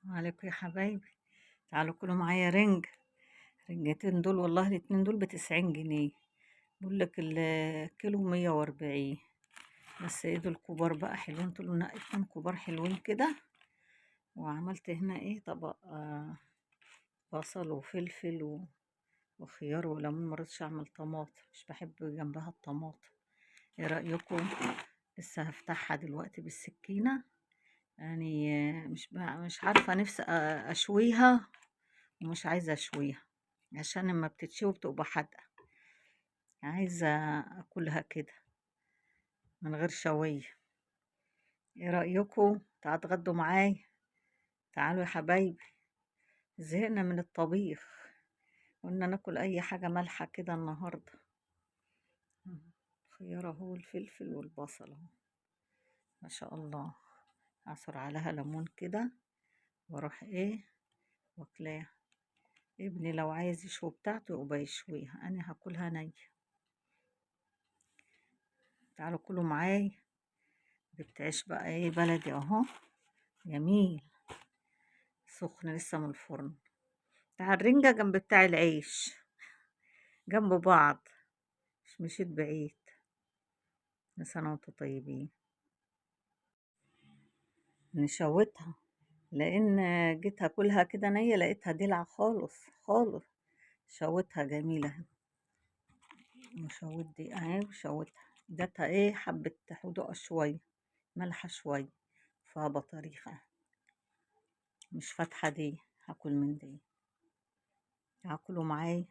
عليكم يا حبايبي، تعالوا كلوا معايا رنج. رنجتين دول والله الاتنين دول ب90 جنيه. بقول لك الكيلو 140. بس ايه دول كبار بقى حلوين، طول نقيتهم كبار حلوين كده. وعملت هنا ايه طبق بصل وفلفل وخيار وليمون. مرضتش اعمل طماطم، مش بحب جنبها الطماطم. ايه رايكم؟ لسه هفتحها دلوقتي بالسكينه. يعني مش عارفه، نفسي اشويها ومش عايزه اشويها عشان لما بتتشوي بتبقى حادقه. عايزه اكلها كده من غير شوية. ايه رايكم؟ تعالوا اتغدوا معايا، تعالوا يا حبايبي. زهقنا من الطبيخ، قلنا ناكل اي حاجة مالحة كده النهارده. خيار اهو، الفلفل والبصل اهو، ما شاء الله. اعصر عليها ليمون كده واروح ايه واكلاها. ابني لو عايز يشوي بتاعته يبقى يشويها، انا هاكلها نيه. تعالوا كلوا معايا. جبت عيش بقى ايه بلدي اهو، جميل سخن لسه من الفرن. بتاع الرنجة جنب بتاع العيش، جنب بعض، مش مشيت بعيد. سنة وانتوا طيبين. نشوتها لان جيت اكلها كده نية لقيتها دلع خالص خالص. شوتها جميلة، مشوت دي اهي وشوتها، اديتها ايه حبة حدوقة شوية، ملحة شوية، فيها بطاريخة. مش فاتحة دي، هاكل من دي. هاكلوا معايا.